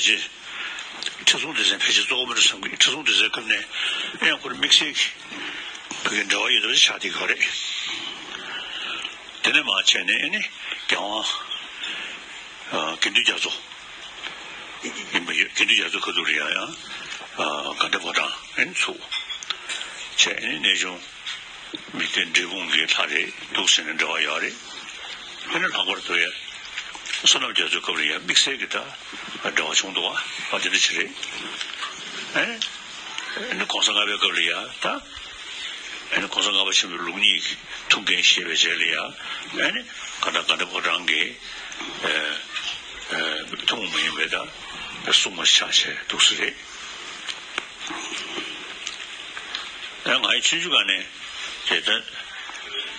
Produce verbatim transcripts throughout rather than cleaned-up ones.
རྗེས། ཁྲི་སྲོང་ལྡེ་བཙན་ཕལ་ཆེར་གཙོ་བོ་མི་འདུག་བསམ་གི། ཁྲི་སྲོང་ལྡེ་བཙན་སྐབས་ནས་ཨེ་ཡང་ཁོར་དམིགས་བསལ་གྱི་བོད་ཀྱི་འབྲེལ་བ་ཡོད་པ་ཆགས་བསྡད་ཡོད་རེད། དེ་ནས་མར་བྱས་ནས་ཨེ་ནི་རྒྱལ་དབང་ཨ་དགེ་འདུན་རྒྱ་མཚོ་ཡིན་པ་ཡོད། དགེ་འདུན་རྒྱ་མཚོ་ཁ་ཐུག་ལ་ཡང་ཡང་ཨ་དགའ་ལྡན་ཕོ་བྲང་ཨེ་ནི་ཚུགས། བྱས་ཨེ་ནི་གནས་ཆུང་མིག་སྟོན་འབྲས་སྤུངས་ཀྱི་ལྷ་རེད་འདུག་ཟེར་ནས་འབྲེལ་བ་ཡོད་རེད། ཨེ་ནི་ལྷག་པར་དུ་ཡང་བསོད་ནམས་རྒྱ་མཚོའི་སྐབས་ལ་ཡང་དམིགས་བསལ་གྱི་ད་འབྲེལ་བ་བྱུང་འདུག་བ། ཨ་དེ་འདྲ་ཅིག་རེད། ཨེ་ནི་ཨེ་ནི་གོང་ས་ལྔ་པའི་སྐབས་ལ་ཡང་ད་ཨེ་ནི་གོང་ས་ལྔ་པ་ཆེན་པོའི་ལུགས་གཉིས་ཀྱི་ཐུགས་འགན་བཞེས་པའི་རྗེས་ལ་ཡང་ཨེ་ནི་ག་ད་དགའ་ལྡན་ཕོ་བྲང་གི་ཨེ་ཨེ་ཐུན་མོང་མ་ཡིན་པའི་ད་སྲུང་མ་ཆགས་བྱས་འདུག་ས་རེད། ཨེ་ང་ཡི་ཆུང་ཆུང་སྒང་ནས་དེ་ལྟར་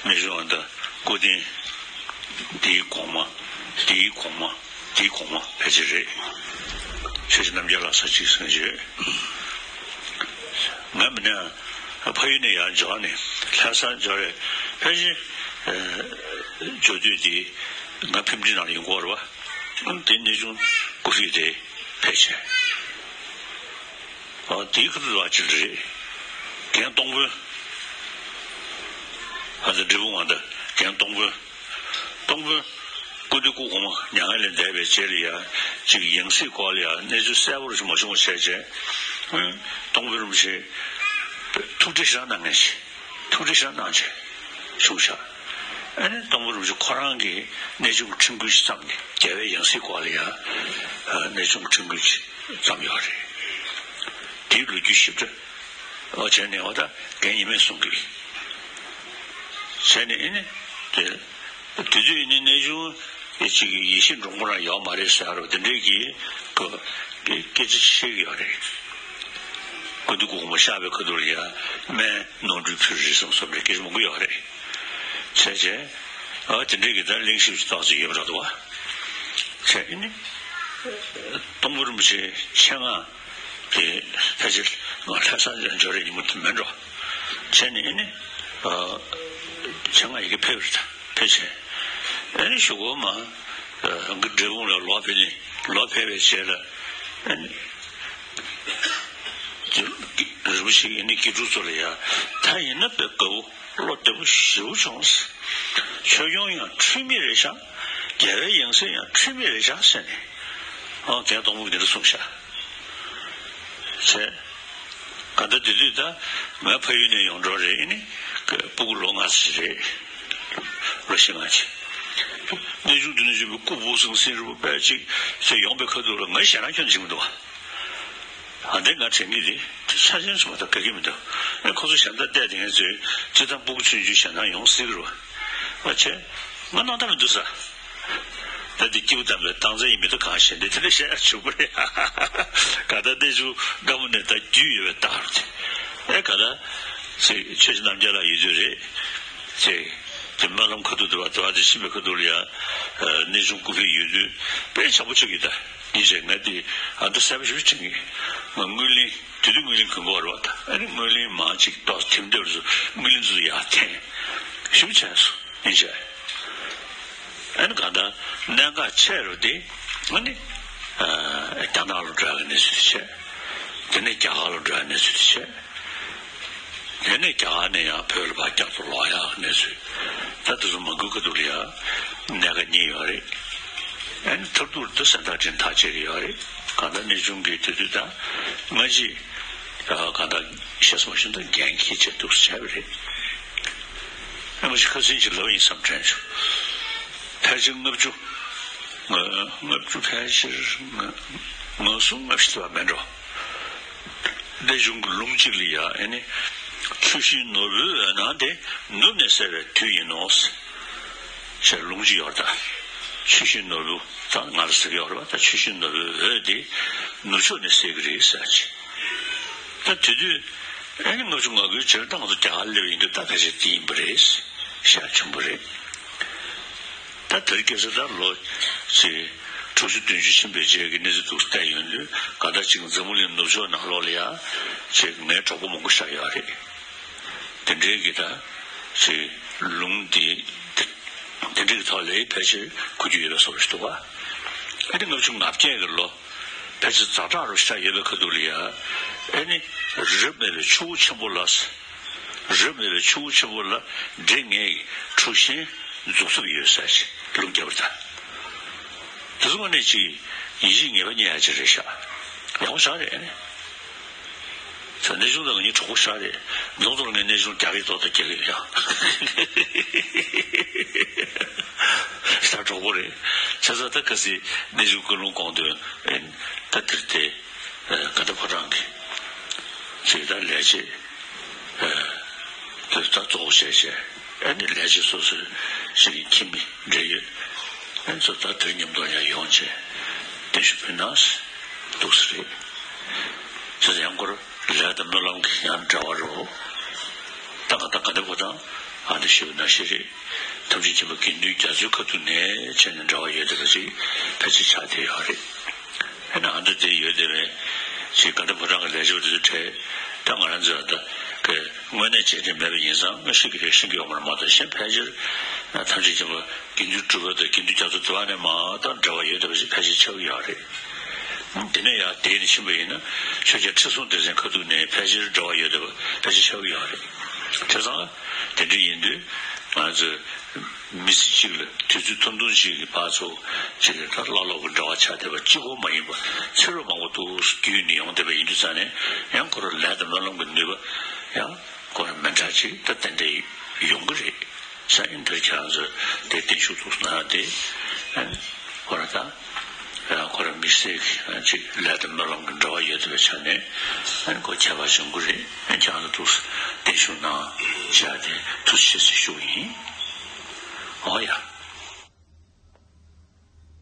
གནས་ཆུང་ཨ་ད་སྐུ་རྟེན་དེའི་གོང་མ། དེའི་གོང་མ། དེའི་གོང་མ་ཕལ་ཆེར་རེད། ཆོས་རྗེ་རྣམ་རྒྱལ་ལ་ས་གཅིག་སེང་བྱེད། ང་མིན་ན་ཕ་ཡུལ་ནས་ཡར་འབྱོར་ནས་ལྷ་སར་འབྱོར་རེད། ཕལ་ཆེར་འབྱོར་དུས་དེ་ང་ཕེབས་འབྲིང་ནང་ལ་ཡོང་གི་ཡོད་རེད་བ། དེ་གནས་ཆུང་སྐུ་རིས་དེ་ཕལ་ཆེར། ཨ་དེའི་ཁ་ཐུག་ལ་ཅི་རེད། རྒན་སྟོང་དཔོན། ཨ་ད་འབྲས་སྤུངས་ཨ་ད་རྒན་སྟོང་དཔོན། སྟོང་དཔོན། སྐུ་མདུན་སྐུ་གོང་མ་མྱ་ངན་ལས་འདས་པའི་རྗེས་ལ་ཡ་གཅིག་ཡང་སྲིད་སྐོར་ལ་ཡ་གནས་ཚུལ་གསལ་པོ་རེ་ཞིག་མ་བྱུང་བ་བྱས་རྗེས། སྟོང་དཔོན་རིན་པོ་ཆེ་ཐུགས་ཁྲལ་ཞེ་དྲག་གནང་མཁན་ཞིག་ཐུགས་ཁྲལ་ཞེ་དྲག་གནང་བྱས་བྱུང་ཤག་ཨ་ནི་སྟོང་དཔོན་རིན་པོ་ཆེ་ཁོ་རང་གིས་གནས་ཆུང་གི་ཁྲིམས་འགུལ་ཞིག་བརྩམས་ནས་རྒྱལ་བའི་ཡང་སྲིད་སྐོར་ལ་ཡ་གནས་ཆུང་གི་ཁྲིམས་འགུལ་ཞིག་བརྩམས་ཡོད་རེད། དེའི་ལོ་རྒྱུས་ཞིབ་ཕྲ་བྱས་ནས་འོ་ད་རྒན་ཡིན་མེད་གསུང་གི་བྱས་ནས་ཨ་ནི་དེ་དེ་དུས་ཨ་ནི་གནས་ཆུང་གཅིག་ཡེ་ཤེས་འབྲོང་པོ་རང་ཡོད་མ་རེད་ཟེར་རོ། དེ་འདྲའི་གི་ཁོ་སྐད་ཆ་བཤད་ཀྱི་ཡོད་རེད། སྐུ་མདུན་སྐུ་གོང་མ་གཤེགས་པའི་ཁ་ཐུག་ལ་ཡ་སྨན་ནོར་འཁྲུལ་ཕུལ་རེད་བསམ་བསམ་རེད། སྐད་ཆ་མང་པོ་ཡོད་རེད། བྱས་བྱས། ཨ་དེ་འདྲའི་གི་ད་གླེང་གཞི་ཞིག་ཏོག་ཙམ་ཡོད་པ་འདྲ་འདུག་བ། བྱས་ཨ་ནི། སྟོང་དཔོན་རིན་པོ་ཆེ་ཆེད་མངགས་དེ་ཕལ་ཆེར་ང་ལྷ་ས་འབྱོར་རེ་ཉིན་མོ་དེ་མིན་འགྲོ། བྱས་ནས་ཨ་ནི། ཨ་ཆེད་མངགས་ཡི་གེ་ཕེབས་རེད་ད་ཕལ་ཆེར། ཨ་ནི་གཞུག་གུ་མ། ཨ་འབྲས་སྤུངས་ལ་ལོག་ཕེབས་ནས་ལོག་ཕེབས་པའི་རྗེས་ལ་ཨ་ནི། རིན་པོ་ཆེ་ཨ་ནི་དགེ་ཕྲུག་ཚོ་ལ་ཡ་ད་ཡིན་ན་དཔེ་དགའ་བོ། བློ་བདེ་པོ་ཞེ་པོ་བྱུང་། ཆོས་སྐྱོང་ཡང་འཁྲུལ་མེད་རེད་ཤག་རྒྱལ་བའི་ཡང་སྲིད་ཡང་འཁྲུལ་མེད་རེད་ཤག་ཟེར་ནས། ཨང་རྒན་སྟོང་དཔོན་གྱིས་འདི་འདྲ་གསུངས་ཤག་བྱས། ག་ད་དེ་དུས་ད་ང་ཕ་ཡུལ་ནས་ཡོང་འགྲོ་རེད། ཨ་ནི་སྤུ་གུ་ལོ་ལྔ་ཙམ་རེད། ལོ་བཞི་ལྔ་ཅིག་གནས་ཆུང་དེ་ནས་བྱུང་བའི་སྐུ་སྦུག་ཟིང་ཟིང་རིལ་བུ་དཔེ་ཅིག་ཟེར་ཡོང་པའི་ཁ་ཐུག་ལ་ང་ཞེ་དྲག་ཁྱོན་ནས་བྱེད་ཀྱི་མི་འདུག་བ། ཨ་འདི་ང་དྲན་གྱི་རེད། ཆ་ཆེན་སོང་བ་དང་དགའ་གི་མི་འདུག་ཨ་ཁོ་ཚོ་གཞན་དག་བལྟས་དེ་ངས་ཚོས་སྤྱིར་བཏང་སྤུ་གུ་ཆུང་ཆུང་གཞན་དག་ཡོང་སྲིད་ཀྱི་རེད་བ། ཨ་བྱས། ང་སྣང་དག་མི་འདུག་ས། ད་འདི་སྐྱེས་བུ་དམ་པའི་སྟངས་འཛིན་ཡིན་མི་འདུག་གང་ཞེ་འདི་དེ་འདྲ་བཤད་ཡ་ཆོག་གི་རེད། ག་ད་གནས་ཆུང་སྒམ་པོ་ནས་ད་རྒྱུས་ཡོད་པའི་རྟགས་རེད། ཨེ་ག་ད་ཚེ་ཆོས་རྗེ་རྣམ་རྒྱལ་ལགས་ཡོད་དུས་རེད། ཚེ་དེ་སྨོན་ལམ་ཁ་ཐུག་དུ་བ་དུ་བ་དེ་ཕྱིན་པའི་ཁ་ཐུག་ལ་ཡ། གནས་ཆུང་སྐུ་ཕེབས་ཡོད་དུས་དཔེ་བྱམས་པོ་ཆགས་ཀྱི་ད། ཡིན་ཞེས་ང་དེ་ཨ་མདོ་གསལ་པོ་ཞིག་དྲན་གི། ང་རྔོན་གླིང་དེ་དུས་རྔོན་གླིང་དགོན་པ་རེད་བ་ད། ཨ་ནི་རྔོན་གླིང་མང་ཅིག་ཏོག་ཙམ་དེབ་འདེབས་སུ་རྔོན་གླིང་ཚོ་ཡར་འཐེན་ཞིབ་བྱས་སོང་། ཡིན་ཞེས་ཨ་ནི་གང་ལྟར་གནད་འགག་ཆེ་རུ་དེ་ཨ་ནི་རྒྱ་ནག་ལ་འགྲོ་ཡག་གི་གནས་ཚུལ་དེ་བྱས། དེ་ནས་རྒྱ་གར་ལ་འགྲོ་ཡག་གནས་ཚུལ་དེ་བྱས། དེ་ནས་རྒྱ་གར་ནས་ཡང་བོད་ལ་ཕར་བསྐྱར་དུ་ལོག་ཡག་གནས་ཚུལ། ད་དེ་ཚོ་མང་པོའི་ཁ་ཐུག་ལ་ཡང་གནད་འགག་རྙེད་ཡོད་རེད། ཨ་ནི་མཐར་ཐུག་ཏུ་གཟེངས་རྟགས་སྤྲད་ཐག་བཅད་ཀྱི་ཡོད་རེད། གང་ལྟར་གནས་ཆུང་གིས་དེ་དུས་ད་སྔ་ཕྱི་གང་ལྟར་བཤད་སོང་ཞིག་ད་འགན་འཁྱེར་བྱས་འདུག་སེ་བྱས་པ་རེད། ཨ་མ་ཞིག་ཁ་སང་ཞིག་ལབ་ཡིན་བསམ་དྲན་བྱུང་། ཕལ་ཆེར་ལྔ་བཅུ། ལྔ་བཅུ་ཕལ་ཆེར་ལྔ་ལྔ་གསུམ་ལྔ་བཞི་ཙམ་མིན་འགྲོ། གནས་ཆུང་གི་ལུང་གཅིག་ལ་ཡ་ཨ་ནི། ཆུ་ཤིང་ནོར་བུའི་འོད་སྣང་དེ་ནུབ་ནས་གསལ་བའི་དུས་ཡིན་ནོ། ཞེས་ལུང་གཅིག་ཡོད་ད། ཆུ་ཤིང་ནོར་བུ་ད་ང་ལ་ཟེར་གྱི་ཡོད་རེད་བ། ད་ཆུ་ཤིང་ནོར་བུའི་འོད་དེ་ནུབ་ཕྱོགས་ནས་གསལ་གྱི་རེད་ཟེར་གྱི། ད་དེ་དུས་ཨ་ནི་ལྔ་བཅུ་ང་དགུའི་རྗེས་ལ་ད་ང་ཚོ་རྒྱ་གར་སླེབས་ཡིན་དུས་ད་ཕལ་ཆེར་དེ་ཡིན་པ་རེད། ཞལ་ཆེན་པོ་རེད། ད་དེར་སྐྱེས་ས་ད་ལོ་ཅིག་དྲུག་ཅུ་བདུན་ཅུ་ཕྱིན་པའི་རྗེས་ཀྱི་གནས་ཚུལ་འདུག་བལྟས་ཡོང་དུས་ག་ད་ཅིག་འཛམ་བུ་གླིང་ནུབ་ཕྱོགས་ནང་ལོགས་ལ་ཡ་ཅིག་ངའི་གྲོགས་པོ་མང་པོ་ཤར་ཡོད་རེད། དེ་འདྲའི་གི་ད་ཅིག་ལུང་འདི་དེ་འདྲའི་གི་ཐོག་ལ་ཕལ་ཆེར་གོ་རྒྱུ་ཡོད་པའི་བཟོ་འདྲ་ཞིག་འདུག་བ། ཨ་ནི་ལྔ་བཅུ་ང་བརྒྱད་ཀྱི་ལོ། ཕལ་ཆེར་ཛ་དྲག་རུ་ཤ་ཡོད་པའི་ཁ་ཐུག་ལ་ཡ། ཨེ་ནི། རབ་མེད་པའི་ཆུ་བོ་ཆེན་པོ་ལ། རབ་མེད་པའི་ཆུ་བོ་ཆེན་པོ་ལ་འདྲེ་ངའི་གྲུ་གཞན་འཛུགས་ཐུབ་ཡོད་ཟེར་ཞིག་ལུང་བརྒྱབ་པ་དང་། དེ་ཚོ་ནས་ཅིག་ཡིད་ཆེས་ངེས་པ་རྙེད་ཡ་ཅིག་རེད་ཤག་ཡག་པོ་ཞེ་དྲག་རེད། ཨེ་ནི། ད་གནས་ཆུང་དང་ངེད་གཉིས་གྲོགས་པོ་ཞེ་དྲག་རེད། མདོ་ཚོར་ངས་གནས་ཆུང་རྒྱག་གི་ཐོག་ཏུ་རྒྱག་གི་ཡོད་ཡ། ད་གྲོགས་པོ་རེད། བྱས་ཙང་ད་ག་སྲིད་གནས་ཆུང་ཀུན་སློང་གོང་དུ་ད་དེར་དེ་དགའ་ལྡན་ཕོ་བྲང་གི་ཅིག་ད་ལས་བྱེད་དེ་ད་གཙོ་བོ་བྱས་བྱས་ཨ་ནི་ལས་བྱེད་སོ་སོའི་ཅིག་ཁྱིམ་མི་འབྲེལ་ཡོད་ཨ་ནི་ཚོ་ད་དེར་མཉམ་དུ་ཡང་ཡོང་བྱས་གདན་ཞུ་ཕུལ་ན་འདུག་ས་རེད། བྱས་ཙང་ཡང་སྐོར་ལས་དང་སྨོན་ལམ་གྱི་ཡང་འབྲེལ་བ་རོ། ད་ག་ད་ག་དེ་བོ་དང་ཨ་འདི་ཞེས་པ་ནང་བཞིན་རེད། ཐམས་ཅད་མཁྱེན་པ་དགེ་འདུན་རྒྱ་མཚོའི་ཁ་ཐུག་ནས་བྱས་ནས་འབྲེལ་བ་ཡོད་བསྡད་པ་ཅིག་ཕལ་ཆེར་ཆགས་བསྡད་ཡོད་རེད། ཨ་ནི་ཨ་འདི་དེ་ཡོད་བསྡད་པའི་ཅིག་ག་དེ་བོ་དང་གི་ལས་བྱེད་པ་དེ་ཚོ་འཕྲད་ད་ང་རང་ཚོ་ད་གི་དངོས་གནས་བྱས་ཏེ་མེད་པ་ཡིན་ཙང་ང་ཤི་གི་རེད་ཤི་གི་ཡོད་མ་རེད་མ་གཏོགས་གཞན་ཕལ་ཆེར་ཐམས་ཅད་མཁྱེན་པ་དགེ་འདུན་གྲུབ་པ་དང་དགེ་འདུན་རྒྱ་མཚོ་དེ་བ་ནས་མ་ད་འབྲེལ་བ་ཡོད་བསྡད་པ་ཅིག་ཕལ་ཆེར་ཆགས་ཀྱི་ཡོད་རེད། དེ་ནས་ཡར་དེ་ནས་ཕྱིན་པ་ཡིན་ན་ཆོས་རྒྱལ་ཁྲི་སྲོང་ལྡེ་བཙན་ཁ་ཐུག་ནས་ཕལ་ཆེར་འབྲེལ་བ་ཡོད་བསྡད་པ་ཕལ་ཆེར་ཆགས་ཀྱི་ཡོད་རེད། བྱས་ཙང་དེ་འདྲ་ཡིན་དུས་ང་ཚོས་མི་ཚེ་གཅིག་ལ་དུས་ཚོད་ཐུང་ཐུང་ཞིག་གི་བར་ཚོ་གཅིག་ལ་ད་བླ་སློབ་ཀྱི་འབྲེལ་བ་ཆགས་བསྡད་པ་གཅིག་པོ་མ་ཡིན་པ་ཚེ་རབས་མང་པོ་འདུག་བརྒྱུད་ནས་ཡོང་བསྡད་པ་ཡིན་དུས་ཙང་ནས་ཡང་ཁོ་རང་ལས་དང་སྨོན་ལམ་གྱི་ནུས་པ་ཡང་ཁོ་རང་མི་འདྲ་ཅིག་ད་ཏན་ཏན་ཡོང་གི་རེད། ས་ཡིན་དེར་ཁྱེད་རང་ཚོས་དེ་བརྟན་བཞུགས་ཐུབ་སོང་ན་དེ་ཁོ་རང་ད་ཁོ་རང་མི་ཚེ་གཅིག་ལས་དང་སྨོན་ལམ་གྱི་འབྲེལ་བ་ཡོད་བསྡད་པའི་ཆ་ནས་ཁོ་ཁྱད་པར་ཅན་གྱི་རེད། ཁྱེད་རང་ཚོ་ཐུགས་བརྟན་བཞུགས་གནང་བྱས་ཏེ་ཐུགས་རྗེ་ཆེ་ཞུ་གི་ཡིན། འོ་ཡ།